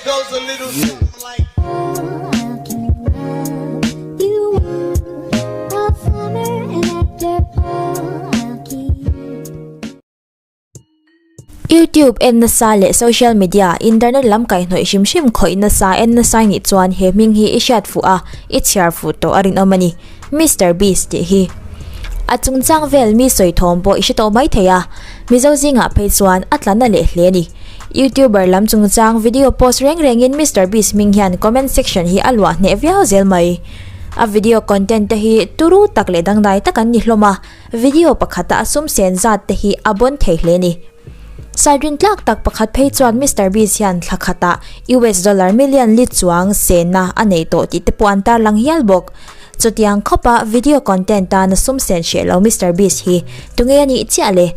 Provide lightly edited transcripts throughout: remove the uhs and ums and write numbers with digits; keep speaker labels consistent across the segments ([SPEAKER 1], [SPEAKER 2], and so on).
[SPEAKER 1] goes a little something like.
[SPEAKER 2] YouTube en nasa leh social media, internet lam kaihhnawih hrim hrim khawih nasa en nasa i nih chuan he hming hi i hriat fuh a, i chhiar fuh tawh a rinawm a ni. Mister Beast tih hi a chungchang vel mi sawi thawm pawh i hre tawh mai thei a, Mizo zingah phei chuan a tla na leh hle a ni. Youtuber lam chungchang video post reng rengin Mister Beast hming hian comment section hi a luah hneh viau zel mai. A video content te hi turu tak leh dangdai tak an ni hlawm a, video pakhata a sum sen zat te hi a bawn thei hle a ni. Sairin tlak tak pakhat phei chuan Mister Beast hian thla khatah US dollar million li chuang senna a nei tawh tih te pawh an tarlang hial bawk. Chutiang khawpa video content tana sum sen hreh lo Mister Beast hi tunge a nih chiah le?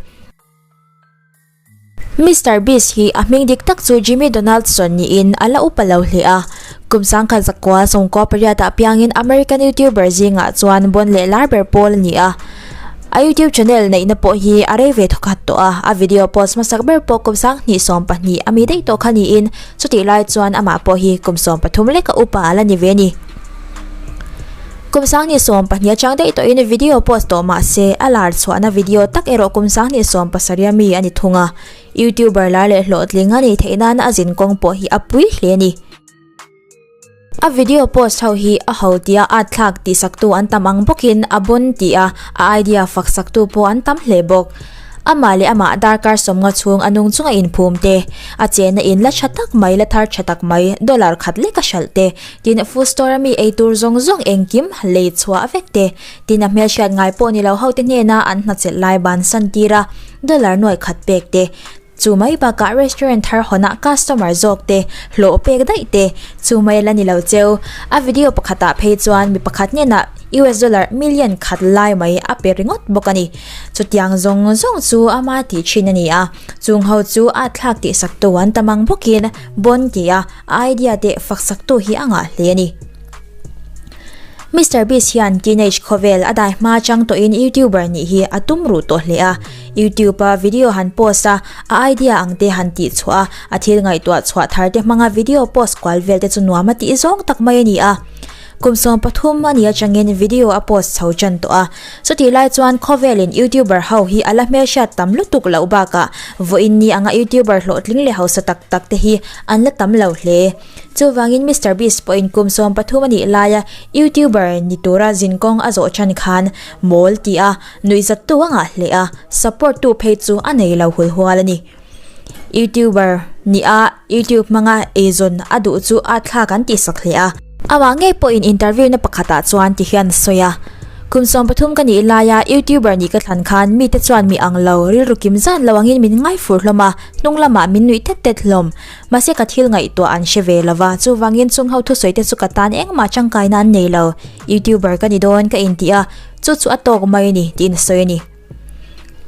[SPEAKER 2] Mister Beast hi a hming dik tak chu Jimmy Donaldson niin a la upa lo hle a. Kum sangkhat zakua sawmkua pariatah piangin American YouTuber zingah chuan bawn leh lar ber pawl a ni a. A YouTube channel neihna pawh hi a rei ve thawkhat tawh a, a video post hmasak ber pawh kum sanghnih 12 a mi daih tawh kha niin chutih lai chuan amah pawh hi kum 13 leka upa a la ni ve a ni. Kum sanghnih 12 atang daih tawhin video post tawh mah se a lar chhuahna video tak erawh kum sanghnih 17 a mi a ni thung a, YouTuber lar leh hlawhtling a nih theih nana a zinkawng pawh hi a pui hle a ni. A video post ho hi a ho tia at thlak tih saktu an tam ang bawkin a bon tia a idea fak saktu pawh an tam hle bawk. Amah leh amah darkar sawmnga chhung a nung chunga inphum te, a chenna in la tha tak mai la thar tha tak mai dollar khat lek a hralh te, tin food store a mi ei tur zawng zawng engkim lei chhuah vek te, tin a hmelhriat ngai pawh ni lo ho te hnena an hnachelh lai bansan tir a dollar nuai khat pek te, Chu mai bakah restaurant thar hawnah customer zawk te hlawh pek daih te chu mai la ni lo cheu. A video pakhatah phei chuan mi pakhat hnenah US dollar million khat lai mai a pe ringawt bawk a ni. Chutiang zawng zawng chu ama tih thin a ni a, chung ho chu a thlak tih saktu an tam ang bawkin bon tia a idea te fak saktu hi a ngah hle a ni. Mister Beast hian teenage khawvel a dai hma chang tawhin YouTuber nih hi a tum ruh tawh hle a. YouTube a video han post a, a idea ang te han tih chhuah a, a thil ngaihtuah chhuah thar te hmanga video post kual vel te chu nuam a tih zawng tak mai a ni a. Kum 13 a nih atangin video a post chho tan tawh a. Chutih lai chuan khawvelin YouTuber ho hi a la hmelhriat tam lutuk loh bakah vawiin ni anga YouTuber hlawhtling leh hausa tak tak te hi an la tam lo hle. Chuvangin Mister Beast pawhin kum 13 a nih laia YouTuber ni tura zinkawng a zawh chan khan mawl ti a nuihzattu a ngah hle a, support tu phei chu a nei lo hul hual a ni. YouTuber ni a YouTube hmanga eizawn a duh chu a thlak an tihsak hle a. Amah ngei pawhin interview na pakhatah chuan ti hian a sawi a, Kum 13 ka nih laia YouTuber nih ka thlan khan mite chuan mi ang lo, rilru kim zan lo angin min ngai fur hlawm a, hnung lamah min nuih tet tet hlawm. Mahse ka thil ngaihtuah an hre ve lova, chuvangin chung ho thusawi te chu ka tan engmah tangkaina an nei lo. YouTuber ka ni dawn ka inti a, chu chu a tawk mai a ni tiin a sawi a ni.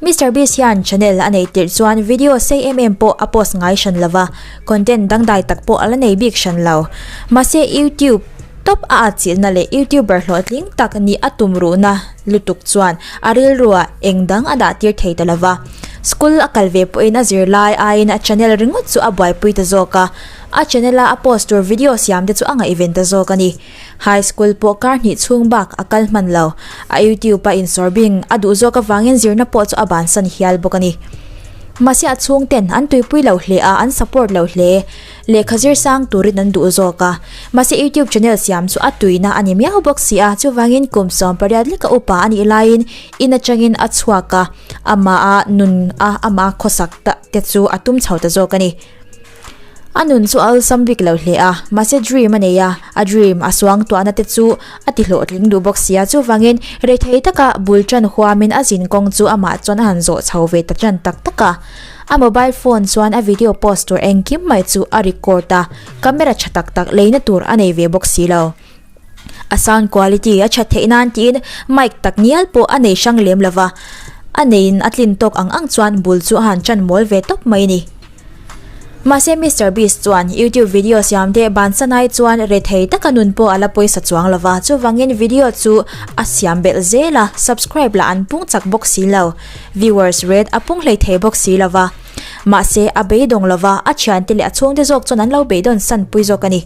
[SPEAKER 2] Mister Beast hian channel a neih tirh chuan video sei em em pawh a post ngai hran lova, content dangdai tak pawh a la nei bik hran lo. Mahse YouTube top a atchilhna leh YouTuber hlawhtling tak nih a tum ruhna lutuk chuan a rilruah eng dang a dah tir thei ta lova. School a kal ve pawhin a zirlai aiin a channel ringawt chu a buaipui ta zawk a, a channel a a post tur video siam te chu a ngaihven ta zawk a ni. High school pawh kar hnih chhung bak a kal hman lo. A YouTube a insawr bing a duh zawk avangin zirna pawh chu a bansan hial bawk a ni. Mahse a chhungten an tuipui lo hle a, an support lo hle. Lehkha zir sang turin an duh zawk a. Mahse YouTube channel siam chu a tuina a ni miau bawk si a, chuvangin kum 18 leka upa a nih laiin in atangin a chhuak a, amah a nun a amah khawsak ta te chu a tum chho ta zawk a ni. A nun chu a awlsam bik lo hle a, mahse dream a nei a, a dream a suang tuahna te chu a ti hlawhtling duh bawk si a, chuvangin rethei taka bul tan huamin a zin kawng chu amah chuan a han zawh chho ve ta tan tak tak a. A mobile phone chuan a video post tur engkim mai chu a record a, camera tha tak tak leina tur a nei ve bawk si lo. A sound quality a that theih nan tiin mic tak ngial pawh a nei hrang lem lova, a neiin a tlin tawk ang ang chuan bul chu a han tan mawl ve tawp mai a ni. Mahse Mister Beast chuan YouTube video siam te bansan ai chuan rethei taka nun pawh a la pawisa chuang lova, chuvangin video chu a siam belh zel a, subscribe lah an pung chak bawk si lo. Viewers rate a pung hlei thei bawk si lova. Mahse, a beidawng lova, a thiante leh a chhungte zawk chuan an lo beidawn san pui zawk a ni.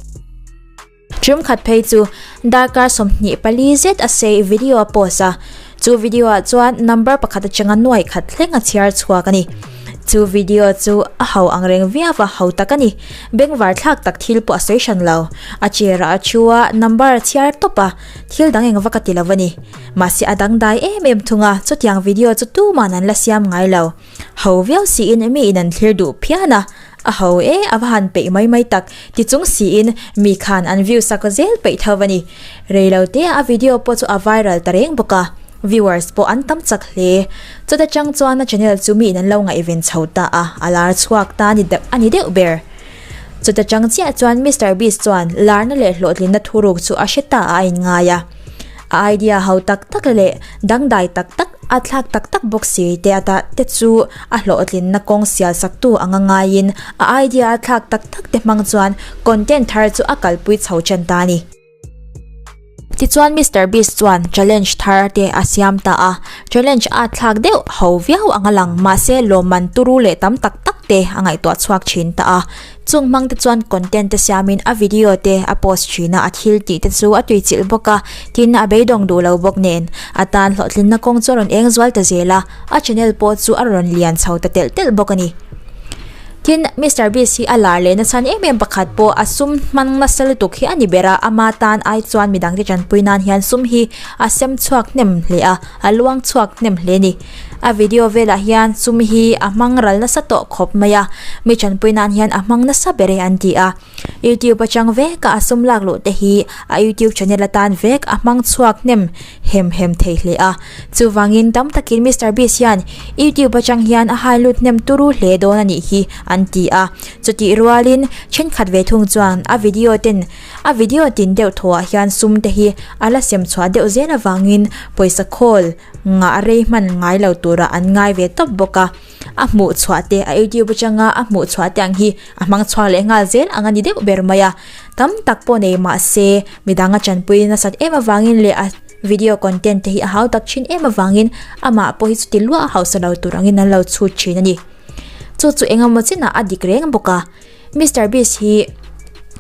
[SPEAKER 2] Ṭumkhat phei chu darkar 24 zet a sei video a post a, chu video ah chuan number pakhat atanga nuai khat thleng a chhiar chhuak a ni. Chu video chu a ho ang reng viau a, ho tak a ni. Bengvar thlak tak thil pawh a sawi hran lo. A chair ah a thu a, number a chhiar tawp a, thil dang eng vak a ti lo a ni. Mahse a dangdai em em thung a, chutiang video chu tuman an la siam ngai lo. Ho viau siin mi in an thlir duh phian a, a ho e a va han peih mai mai tak ti chung siin mi khan an view sak zel peih tho a ni. Rei lo te a video pawh chu a viral ta reng bawk a, viewers pawh an tam chak hle. Chuta chang chuan a channel chu mi in an lo ngaihven chho ta a, a lar chhuak ta a ni deuh ber. Chuta chang chiah chuan Mister Beast chuan larna leh hlawhtlinna thuruk chu a hre ta a a inngai a. A idea ho tak tak leh dangdai tak tak a thlak tak tak bawk si te ata te chu a hlawhtlinna kawng sial saktu anga ngaiin a idea a thlak tak tak te hmang chuan content thar chu a kalpui chho ṭan ta a ni. Tichuan Mister Beast chuan challenge thar te a siam ta a, challenge a thlak deuh ho viau ang a lang mahse lawmman turu leh tam tak tak te a ngaihtuah chhuak thin ta a. Chung hmang te chuan content te siamin a video te a post thin a, a thil tih te chu a tuichilh bawk a, tin a beidawng duh lo bawk nen a tan hlawhtlinna kawng chu a rawn eng zual ta zel a, a channel pawh chu a rawn lian chho ta telh telh bawk a ni. Tin, Mister Beast hi a lar leh nachhan em em pakhat pawh a sum hmang nasa lutuk hi a ni ber a, ama tan ai chuan midangte tanpui nan hian sum hi a sem chhuak hnem hle a, a luang chhuak hnem hle a ni. A video velah hian sum hi a hmang ral nasa tawh khawp mai a, mi tanpui nan hian a hmang nasa ber e an ti a. YouTube atang vek a a sum lak luh te hi a YouTube channel atan vek a hmang chhuak hnem hem hem thei hle a. Chuvangin tam takin Mister Beast hian YouTube atang hian a hai lut hnem turu hle dawn a nih hi an ti a. Chutih rualin thenkhat ve thung chuan a video ten a video tin deuh thawhah hian sum te hi a la sem chhuah deuh zel avangin pawisa khawl ngah rei hman ngai lo turah an ngai ve tawp bawk a. A hmuh chhuah te a YouTube atanga a hmuh chhuah te ang hi a hmang chhuak leh nghal zel ang a ni deuh ber mai a. Tam tak pawh nei mahse midang a tanpui nasat em avangin leh a video content te hi a hau tak thin em avangin amah pawh hi chuti luah a hausa lo tur angin an lo chhut thin a ni. Chu chu engemaw chinah a dik reng bawk a. Mister Beast hi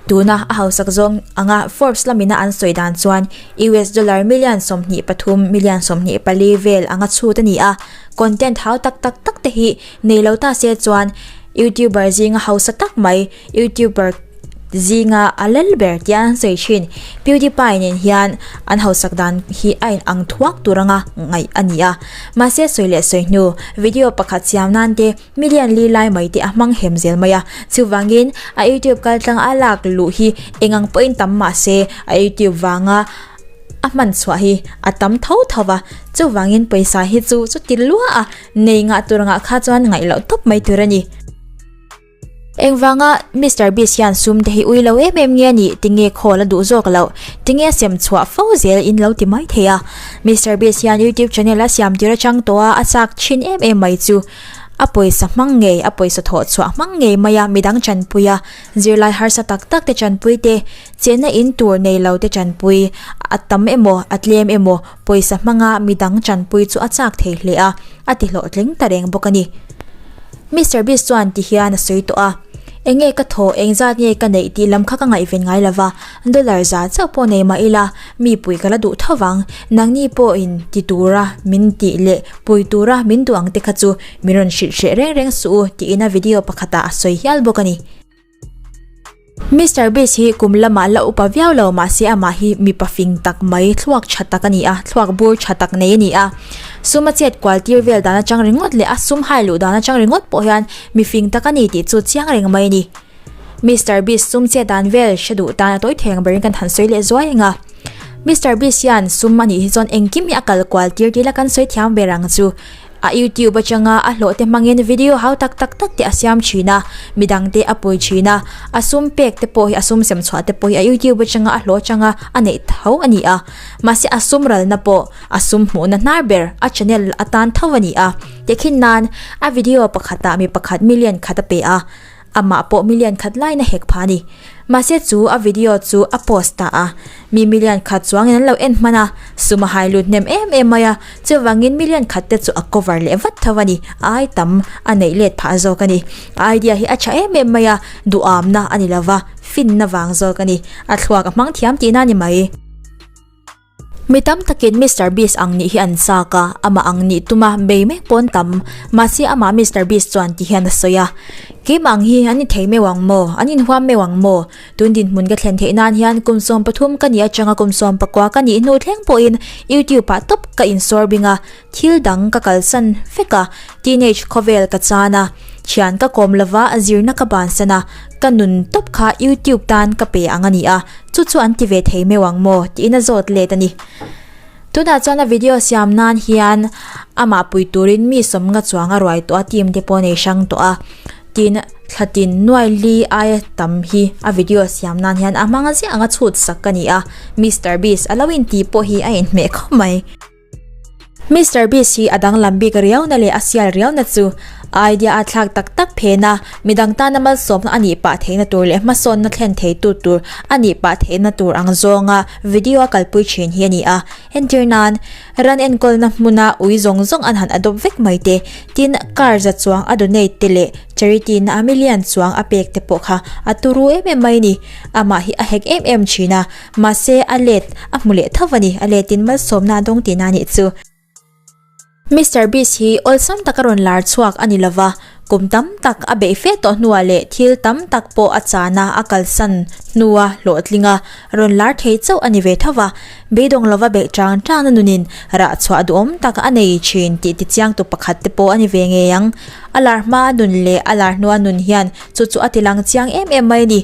[SPEAKER 2] tuna a hausak zawng anga Forbes lamina an sawi dan chuan US dollar million 23, million 24 vel anga chhut a ni a. Content hau tak tak tak te hi nei lo ta se chuan YouTuber zinga hausa tak mai YouTuber zinga a lal ber tia an sawi thin. PewDiePie nen hian an hausak dan hi a in ang thuak tur anga ngaih a ni a. Mahse sawi leh sawi hnu video pakhat siam nan te million li lai mai te a hmang hem zel mai a. Chuvangin a YouTube kaltlang a lak luh hi eng ang pawhin tam mahse a YouTube vanga a hman chhuah hi a tam tho tho va. Chuvangin pawisa hi chu chuti lua a nei ngah tur angah kha chuan ngaih loh tawp mai tur a ni. Engvanga Mister Beast hian sum te hi ui lo em em nge a nih tinge khawl a duh zawk loh? Tinge a sem chhuah fo zel in lo ti mai thei a. Mister Beast hian YouTube channel a siam tir atang tawh a, a chak thin em em mai chu a pawisa hmang ngei, a pawisa thawh chhuah hmang ngei mai a, midang chanpui a, zirlai harsa tak tak te chanpui te, chenna in tur nei lo te chanpui, a tam emaw, a tlem emaw, pawisa hmanga midang chanpui chu a chak thei hle a, a ti hlawhtling ta reng bawk a ni. Mister Beast chuan ti hian a sawi tawh a, Enge ka thaw, engzat nge ka neih tih lam kha ka ngaihven ngai lova, dollar za chauh pawh nei mah ila, mi pui ka la duh tho vang, nangni pawhin ti tura min tih leh pui tura min duh ang te kha chu min rawn hrilh hreh reng reng suh u tiin a video pakhatah a sawi hial bawk a ni. Mister Beast hi kum lamah la upa viau lo mahse amah hi mipa fing tak mai thluak tha tak a ni a, thluak bur tha tak nei a ni a. Sum a chet kual tir vel dan atang ringawt leh a sum hai luh dan atang ringawt pawh hian mi fing tak a ni tih chu chiang reng mai a ni. Mister Beast sum chet dan vel hre duh tan a tawi thei ang berin kan han sawi leh zuai ang a. Mister Beast hian sum a nih hi chuan engkim hi a kal kual tir tih la kan sawi thiam ber ang chu. A YouTube atanga a hlawh te hmangin video hau tak tak tak te a siam thin a, midang te a pui thin a, a sum pek te pawh hi a sum sem chhuah te pawh hi a YouTube atanga a hlawh atanga a neih tho a ni a, mahse a sum ralna pawh a sum hmuhna hnar ber a channel atan tho a ni a, tehkhin nan a video pakhatah mi pakhat million khat a pe a. Amah pawh million khat laiin a hek phah a ni. Mahse chu a video chu a post ta a, mi million khat chuangin an lo en hman a, sum a hai lut hnem em em mai a, chuvangin million khat te chu a cover leh vat tho a ni, ai tam a neih let phah zawk a ni. A idea hi a tha em em mai a, duhamna a ni lova, finna vang zawk a ni, a thluak a hmang thiam tihna a ni mai. Mi tam takin Mister Beast ang nih hi an chak a, amah ang nih tuma bei mek pawn tam. Mahse amah Mister Beast chuan ti hian a sawi a, Keimah ang hi an ni thei meuh ang maw? An inhuam meuh ang maw? Tun dinhmun ka thlen theih nan hian kum 13 ka nih atanga kum 19 ka nih hnu thleng pawhin YouTube ah tawp ka insawr bing a, thil dang ka kalsan vek a, teenage khawvel ka chan a, thian ka kawm lova zirna ka bansan a, ka nun tawp kha YouTube tan ka pe ang a ni a. Chu chu an ti ve thei meuh ang maw? tiin a zawt let a ni. Tunah chuan a video siam nan hian amah pui turin mi sawmnga chuang a ruai tawh a, team te pawh a nei hrang tawh a. Tin, thla tin nuai li aia tam hi a video siam nan hian a hmang ziah anga chhut sak a ni a, Mister Beast a lo intih pawh hi a inhmeh khawp mai. Mister Beast hi a danglam bik riauna leh a sial riauna chu idea a thlak tak tak phen a, midang tana malsawmna a nih pah theihna tur leh hmasawnna thlen theitu tur a nih pah theihna tur ang zawnga video a kalpui thin hi a ni a. Entir nan, ran enkawlna hmuna ui zawng zawng an han adopt vek mai te, tin car za chuang a donate te leh charity na a million chuang a pek te pawh kha a turu em em mai a ni. Amah hi a hek em em thin a. Mahse, a let a hmu leh tho a ni, a letin malsawmna a dawng tihna a nih chu. Mister Beast hi awlsam taka rawn lar chhuak a ni lova, kum tam tak a beih fe tawh hnuah leh thil tam tak pawh a chana a kalsan hnua hlawhtlinga rawn lar thei chauh a ni ve tho va, beidawng lova beih chang changna nunin rah chhuah duhawm tak a nei thin tih tichiangtu pakhat te pawh a ni ve ngei ang. A lar hma nun leh a lar hnua nun hian chu chu a tilang chiang em em mai a ni.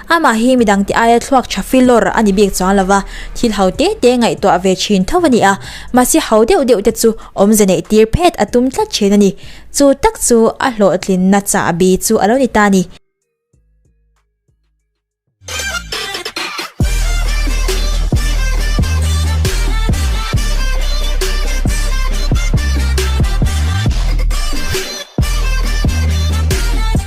[SPEAKER 2] Amah hi midangte aia thluak tha filawr a ni bik chuang lova, thil ho te te ngaihtuah ve thin tho a ni a, mahse ho deuh deuh te chu awmze neih tir phet a tum tlat thin a ni. Chu tak chu a hlawhtlinna chahbi chu a lo ni ta a ni.